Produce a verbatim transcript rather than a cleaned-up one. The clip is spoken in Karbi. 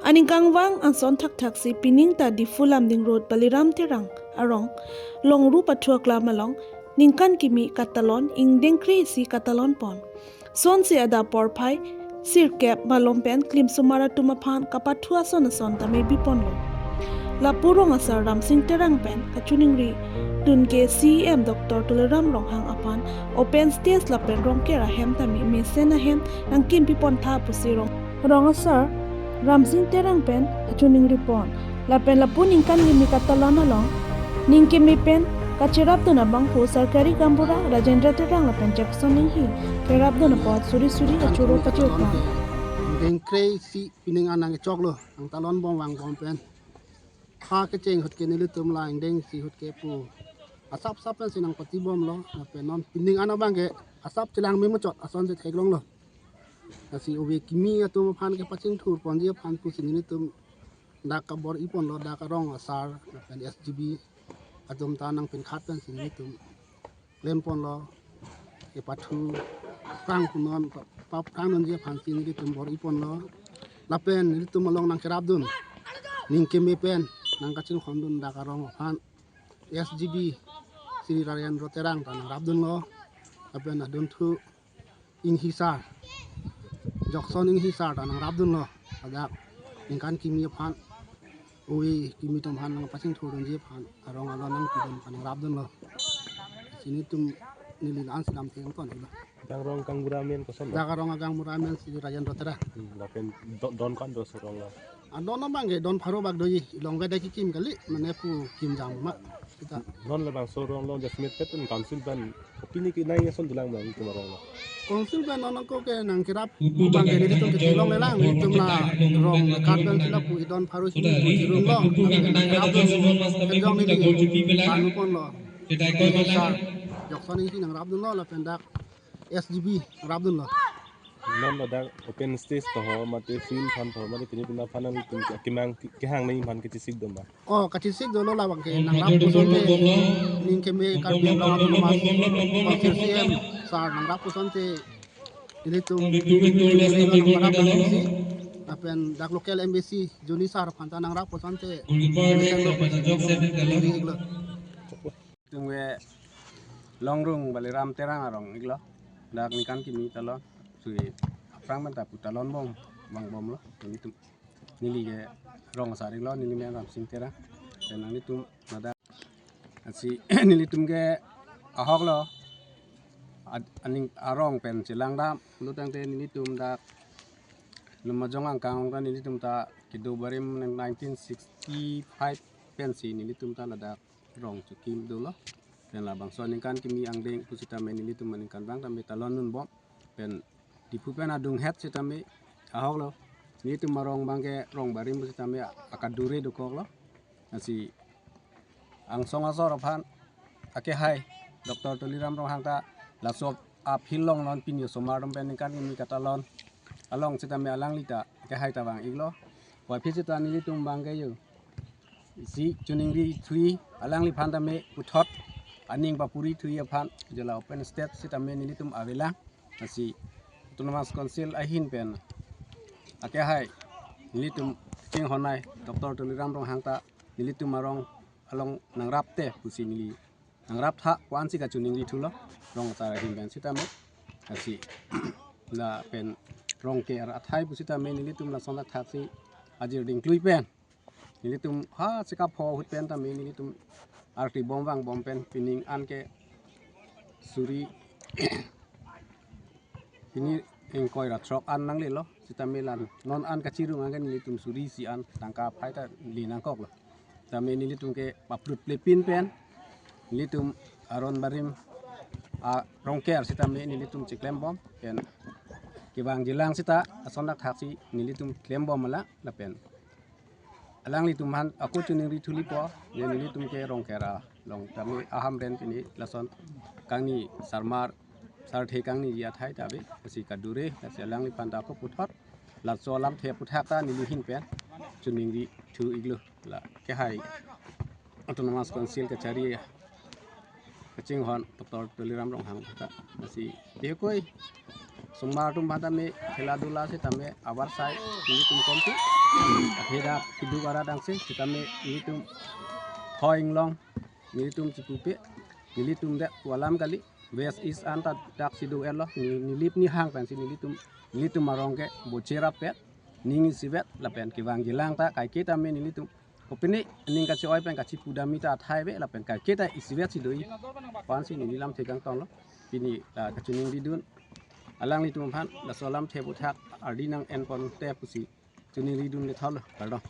Aningkanvang ason thakthaksi pining ta Diphu Lumding Road Baliram Terang arong Longru Pathu Aklam along ningkan kimi katalon ingdeng kre-isi katalon pon. Sonsi adap porphai sirkep malom pen klimsomar atum aphan kapathu ason ason tame biponlo. Lapu rong asar Ramsing Terang pen kachiningri dun ke C E M Doctor Tuliram Ronghang aphan open stage lapen Rongker ahem tame mesen ahem nangkim pipontha pusi rong rong asar Ramsing Terang pen kachiningri pon. Lapen lapu ningkan kimi katalon along ning kimi pen kachirap dun abangphu sarkari gaonbura Rajendra Terang lapen Jackson Enghi kerap dun apot suri suri kachoro kachirap. Ingdeng kre-isi pining an nangkechoklo, nangtalon bom vangbom pen. Ha kecheng ahut ke nelitum la ingdeng isi ahut ke pu asap sap pensi nangpatibomlo, lapen non pining an abang ke asap chelang memuchot asonsi theklonglo. Lasi ove kimi atum aphan kepachingthur ponji aphan pusi nelitum dak kabor-i ponlo, dak arong asar lapen S G B atum ta nangpinkhat pensi nelitum klem ponlo, kepathu prang punon, pa-, paprang nonji aphansi nelitum bor-i ponlo. Lapen nelitum along nangkerap dun, ning keme pen nangkachinghon dun dak arong aphan S G B Sri Rajendra Terang ta nangrap dunlo. Lapen adunthu Enghi sar, Jackson Enghi sar ta nangrap dunlo. Ladak ningkan kimi aphan, ove kimi atum aphan nangpachingthur dunji aphan arong along nangpidun aphan nangrap dunlo. Lasi nelitum neli la-an si lamthe nangton iklo. Dak arong gaonbura amen koson lo? Dak arong agaonbura amen Sri Rajendra Terang. Hmm, lapen do-, don ko-an do so rong lo? Adon abang ke don pharo bak doji, ilong ke dak kekim kali, mane pu kim jam ma. Seta. Non labangso rong along adjustment pen council pen opini kenai ason dolang bang itum arong lo? Council pen non ako ke nangkerap abang ke nelitum kechelong lelang, nelitum la rong card pen si lapu idon pharo si pu chirung lo, nangkerap dun, kenjong neli panu ponlo. Sar, Jackson Enghi nangrap dunlo, lapen dak S G B nangrap dunlo. Non ladak open stage to ho, mate field aphan to ho, mate pini pina aphan nangtum ke-, kemang ke-, kehang nangji aphan kachesik doma? Oh, kachesik dolo, labang ke nangrap pusonte, ning keme Karbi Anglong Autonomous Council C E M sar nangrap pusonte, nelitum nangrap pusonte, lapen dak local M A C Juni sar aphan ta nangrap pusonte, nelitum ke Longrung Baliram Terang arong iklo. Dak ningkan kimi talon, sui aphrang pen ta pu talon bom vangbomlo. Nelitum, neli ke rong asar iklo, neli men Ramsing Terang. Pen nanglitum ladak asi nelitum ke ahok lo. Ad-, aning arong pen chelang dam pulo tangte nelitum dak Lumajong angkang ta nelitum ta kedo barim nineteen sixty-five pensi nelitum ta ladak rong chekim dolo. Pen labangso aningkan kimi angdeng pusitame nelitum aningkanvang tame talon dunbom. Pen Diphu pen adunghet sitame ahok lo. Nelitum arong abang ke rong barim pusitame akadure dokok lo. Lasi angsong asor aphan akehai Doctor Tuliram Ronghang ta laso a-field along non pini osomar atum pen ningkan kimi katalon along sitame alangli ta akehai ta vang iklo. Puvoiphit seta nelitum abang ke yo isi chiningri thuji, alangliphan tame puthot aning papuri thuji aphan je la open stage sitame nelitum avelang. Lasi Autonomous Council ahin pen akehai nelitum chinghonnei Doctor Tuliram Ronghang ta nelitum arong along nangrapte pusi neli nangraptha pu-ansi kachiningri thulo rong asar ahin pen sitame. Lasi lapen Rongker athai pusitame nelitum lason athaksi ajir dingklui pen nelitum ha chekap ho ahut pen tame nelitum arti bom vangbom pen pining an ke suri pini ingkoi ra throk an nanglelo sitame la non an kachirung an ke nelitum suri isi an tangka phai ta le nangkoklo. Tame nelitum ke paprut plepin pen nelitum aron barim a-Rongker sitame nelitum cheklembom pen kevang jilang seta ason dak thaksi nelitum klembom ala lapen alanglitum aphan ako chiningri thulipo, je nelitum ke Rongker along tame aham ren pini lason kangni sarmar sarthe kangniji athai ta ave, lasi kadure, lasi alangliphan ta ako puthot laso alamthe aphuthak ta neli ahin pen chiningri thu iklo. La kehai Autonomous Council kachari kachinghon Doctor Tuliram Ronghang ta, lasi dekoi Osomar atum aphan tame khela dhula setame avarsai nelitum kompi. Atheda keduk arat angse setame nelitum thoi inglong nelitum chipupe, nelitum det pu alam kali. West East anta dak si do-etlo, ni, nelip nehang pensi nelitum, nelitum arong ke bocherap pet, ning isivet lapen kevang kelang ta kaike tame nelitum kopine ning kache-oi pen kachipu dam-i ta athai ave lapen kaike ta isivet si do-i. Pensi neli lamthe kangtonglo. Pini, ah, kachiningridun alanglitum aphan laso alamthe aputhak ardi nang-enponte pusi chiningridun le thalo. Kardom.